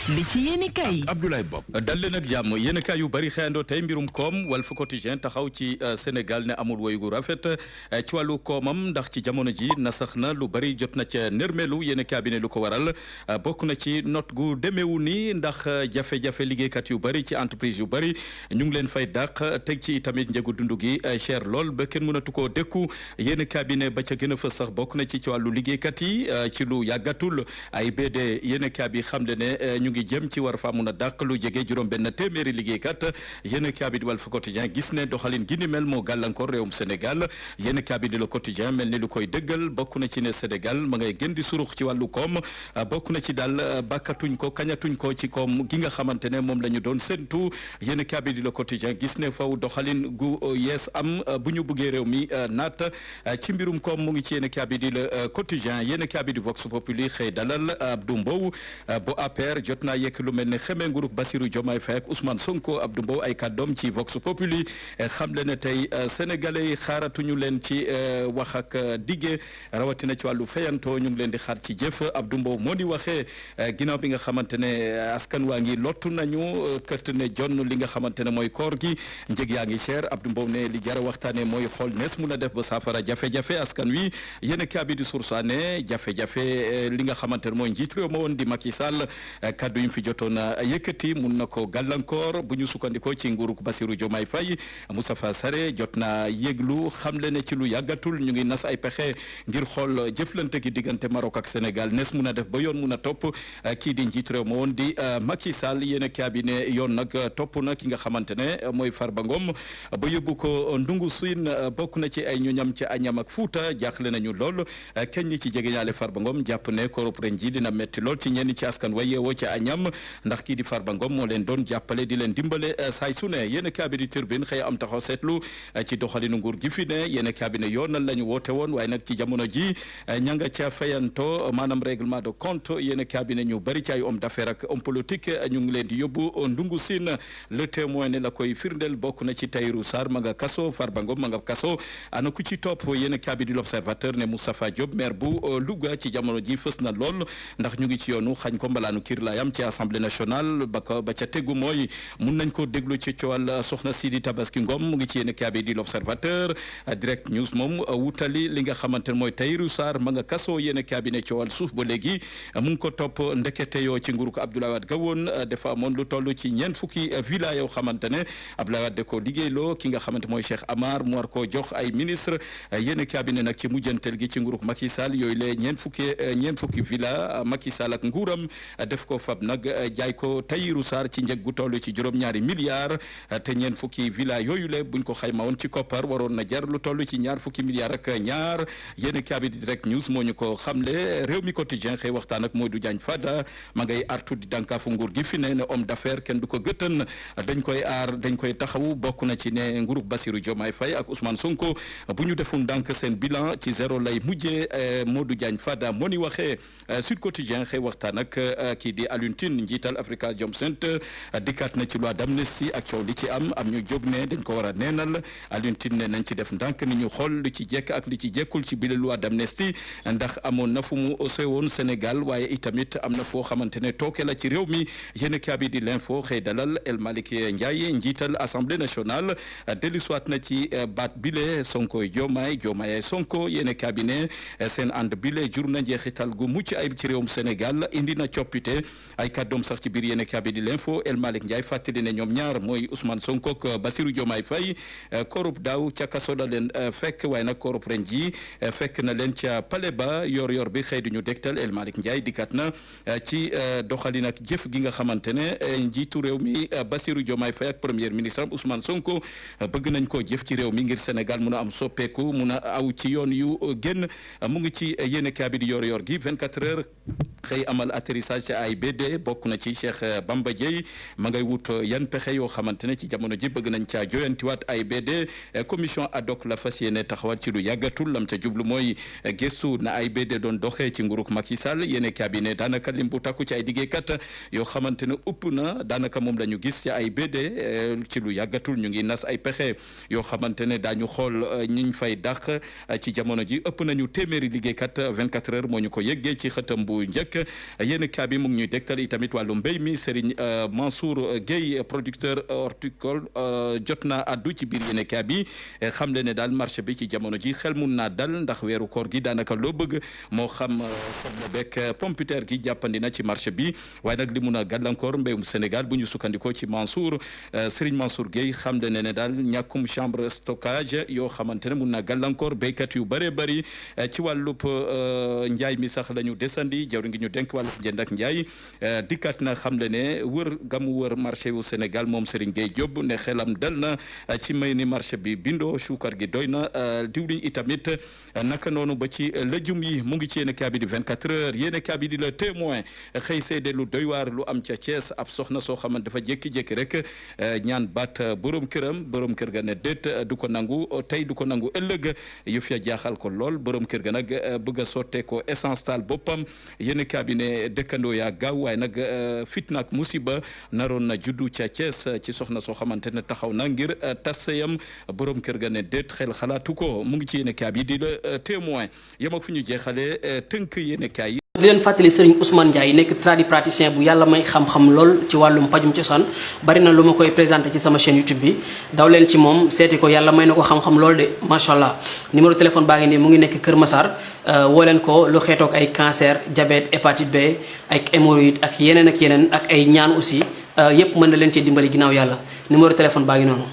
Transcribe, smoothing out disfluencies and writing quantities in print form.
li ci yéenekaay yi Abdoulaye Bob dal leen ak jàmm yéenekaay yu bari xëyandoo tey mbirum koom Walf Quotidien taxaw ci Sénégal ne amul woy gu rafet ci wàllu koomam ndax ci jamono ji nasax na lu bari jot na ca nërmelu yéenekaay bi ne lu ko waral bokk na ci not gu demeewu ni ndax jafe-jafe liggéeykat yu bari ci entreprise yu bari ñu ngi leen fay dàq teg ci tamit njëgu dundu gi cher lool ba kenn mënatu koo dékku yéenekaay bi ne ba ca gën a fës sax bokk na ci wàllu liggéeykat yi ci lu yàggatul AIBD yéenekaay bi xam le ne ñu ngi jëm ci war fa mun a dàq lu jege juróom benn téeméeri liggéeykat yéenekaay bi di Walf Quotidien gis ne doxalin gi ni mel moo gàllankoor réewum Sénégal yéenekaay bi di Le Quotidien mel ni lu koy dëggal bokk na ci ne Sénégal ma ngay gën di surux ci wàllu koom bokk na ci daal bàkkatuñ ko kañatuñ ko ci koom gi nga xamante ne moom la ñu doon séntu yéenekaay bi di Le Quotidien gis ne faw doxalin gu yees am bu ñu buggee réew mi naat ci mbirum koom mu ngi ci yéenekaay bi di Le Quotidien yéenekaay bi di Vox Populi xëy dalal Abdou Mbow bu APR jot naa yekk lu mel ne xeme nguruk Bassirou Diomaye Faye ak Ousmane Sonko Abdou Mbow ay kàddoom ci Vox Populi xam le ne tey sénégalais yi xaaratuñu leen ci wax ak dige rawatina ci wàllu fayanto ñu ngi leen di xaar ci jëf Abdou Mbow moo di waxee ginnaaw bi nga xamante ne askan waa ngi lottu nañu kët ne jonn li nga xamante ne mooy koor gi njëg yaa ngi cher Abdou Mbow ne li jara waxtaane mooy xool nees mun a def ba saafara jafe-jafe askan wi yéen kaabi di sursaane jafe-jafe li nga xamante ne mooy njiit réew ma woon di Macky Sall kaddu yi fi jotoon a yëkkati mun na ko gàllankoor bu ñu sukkandikoo ci nguurug Bassirou Diomaye Faye Moustapha Sarré jot na yëglu xamle ne ci lu yàggatul ñu ngi nas ay pexe ngir xool jëflante gi diggante Maroc ak Sénégal nes mun a def ba yoon mun a topp kii di njiit réew ma woon di Macky Sall yéen cabinet yoon nag topp na ki nga xamante ne mooy Farba Ngom ba yóbbu ko ndungu siin bokk na ci ay ñoñam ci Agnam ak Fouta jaaxle nañu lool kenn ñi ci jegeñaale Farba Ngom jàpp ne korop ren ji dina metti lool ci ñenn ci askan way yeewoo ci Agnam ndax kii di Farba Ngom moo leen doon jàppale di leen dimbale saay su ne yéen cabinet turbine xëy am taxaw seetlu ci doxalinu nguur gi fi ne yéen cabinet yoonal la ñu woote woon waaye nag ci jamono ji ña nga ca fayanto maanaam règlement de compte yéen cabinet ñu bari ci ay homme d'affaires ak homme politique ñu ngi leen di yóbbu ndungu siin le témoin ne la koy firndeel bokk na ci Tahirou Sarr ma nga kaso Farba Ngom ma nga kaso ana ku ci topp yéen cabinet l'observateur ne Moustapha Diop maire bu Louga ci jamono ji fës na lool ndax ñu ngi ci yoonu xañ ko mbalaanu kiir laayam ci assemblée nationale ba ca tegu mooy mun nañ ko déglu ci coowal soxna Sidi Tabaski Ngom mu ngi ci yéen cabinet di l'observateur direct news moom wutali li nga xamante ne mooy Tahirou Sarr ma nga kaso yéen cabinet coowal suuf ba léegi mu ngi ko topp ndekete yoo ci nguuru ko Abdoulaye Wade ga woon dafa amoon lu toll ci ñeent fukki villa yoo xamante ne Abdoulaye Wade ko liggéeyloo ki nga xamante mooy Cheikh Amar mu war koo jox ay ministre yéen cabinet nag ci mujjantel gi ci nguuru Macky Sall yooyu la ñeent fukki villa Macky Sall ak nguuram def ko fab nag jaay ko Tahirou Sarr ci njëg gu toll ci juróom-ñaari milliards te ñeent fukki villa yooyu la buñ ko xayma woon ci koppar waroon na jar lu toll ci ñaar fukki milliards ak ñaar yéen cabinet direct news moo ñu ko xamle réew mi quotidien xëy waxtaan ak Modou Diagne Fada ma ngay artu di dànkaafu nguur gi fi ne homme d'affaires kenn du ko gëtën dañ koy aar dañ koy taxawu bokk na ci ne nguurug Bassirou Diomaye Faye ak Ousmane Sonko bu ñu deful ndànk seen bilan ci zéro lay mujjee Modou Diagne Fada moo ni waxee Sud Quotidien xëy waxtaan ak kii di Alioune Tine njiital Africa Jom Center dikkaat na ci loi d'amnistie ak coow li ci am ñu jóg ne dañ ko war a neenal Alioune Tine ne nañ ci def ndànk ni ñu xool li ci jekk ak li ci jekkul ci bile loi d'amnistie ndax amoon na fu mu sewoon Sénégal waaye itamit am na foo xamante ne tooke la ci réew mi yéen kaabi di l'info xëy dalal El Malick Ndiaye njiital assemblée nationale dellu soit na ci baat bile Sonko Diomaye Sonko yéen kaabi ne seen ànd bile jur na njeexital gu mucc ayib ci réewum Sénégal indi na coppite ay kàddoom sax ci biir yéen kaabi di l'info El Malick Ndiaye fàttali ne ñoom ñaar mooy Ousmane Sonko ak Bassirou Diomaye Faye korub daaw ca kaso la leen fekk waaye nag korub ren ji fekk na leen ca pale ba yor bi xëy duñu dégtal El Malick Ndiaye dikkat na ci doxalin ak jëf gi nga xamante ne njiitu réew mi Bassirou Diomaye Faye ak premier ministre Ousmane Sonko bëgg nañ koo jëf ci réew mi ngir Sénégal mun a am soppeeku mun a aw ci yoon yu génn mu ngi ci yéen kaabi di yor gi 24 heures xëy amal atterrissage ci AIBD bokk na ci Cheikh Bamba Dièye ma ngay wut yan pexe yoo xamante ne ci jamono ji bëgg nañ caa joyantiwaat AIBD commission ad hoc la fas yéene taxawal ci lu yàggatul lam ca jublu mooy gëstu na AIBD doon doxee ci nguurug Macky Sall yéene cabinet daanaka lim bu takku ci ay liggéeykat yoo xamante ne ëpp na daanaka moom la ñu gis ci AIBD ci lu yàggatul ñu ngi nas ay pexe yoo xamante ne daañu xool ñiñ fay dàq ci jamono ji ëpp nañu téeméeri liggéeykat 24 heures moo ñu ko yëggee ci xëtam bu njëkk yéen kaabi mu ngi ñuy dégtal xel itamit wàllu mbéy mi Serigne Mansour Gueye producteur horticole jot na addu ci biir yéenekaay bi xam le ne daal marché bi ci jamono ji xel mun naa dal ndax weeru koor gi daanaka loo bëgg moo xam soble beeg pompiteer gi jàppandi na ci marché bi waaye nag li mun a gàllankoor mbéyum Sénégal bu ñu sukkandikoo ci Serigne Mansour Gueye xam le ne daal ñàkkum chambre stockage yoo xamante ne mun naa gàllankoor béykat yu bëree bëri ci wàllub njaay mi sax la ñu desandi jawri ngi ñu denk wàllu njënd ak njaay dikkaat na xam le ne wër gamu wër marché wu Sénégal moom Serigne Gueye Diop ne xelam dal na ci may ni marché bi bindoo suukar gi doy na diwliñ itamit naka noonu ba ci lëjum yi mu ngi ci yéenekaay bi di 24 heures yéenekaay bi di Le Témoin xëy seede lu doy waar lu am ca Thiès ab soxna soo xamante dafa jékki-jékki rek ñaan baat borom kër ga ne déet du ko nangu tey du ko nangu ëllëg yëf ya jaaxal ko lool borom kër ga nag bëgg a sottee ko essence taal boppam yéenekaay bi ne dëkkandoo yaa gaaw waaye nag fitna ak musiba naroon na juddu ca Thiès ci soxna soo xamante ne taxaw na ngir tassayam borom kër ga ne déet xel xalaatu ko mu ngi ci yéenekaay bi di Le Témoin yem ak fu ñu jeexalee tënk yéenekaay yi. di leen fàttali Serigne Ousmane Ndiaye nekk tradipraticien bu yàlla may xam-xam lool ci wàllum pajum cosaan bari na lu ma koy présenté ci sama chaîne YouTube bi daw leen ci moom seeti ko yàlla may na ko xam-xam lool de macha allah numéro téléphone baa ngi nii mu ngi nekk Kër Massar woo leen ko lu xeetoog ay cancer diabète hépatite B ak hémorroïde ak yeneen ak ay ñaan aussi yépp mën na leen cee dimbali ginnaaw yàlla numéro téléphone baa ngi noonu.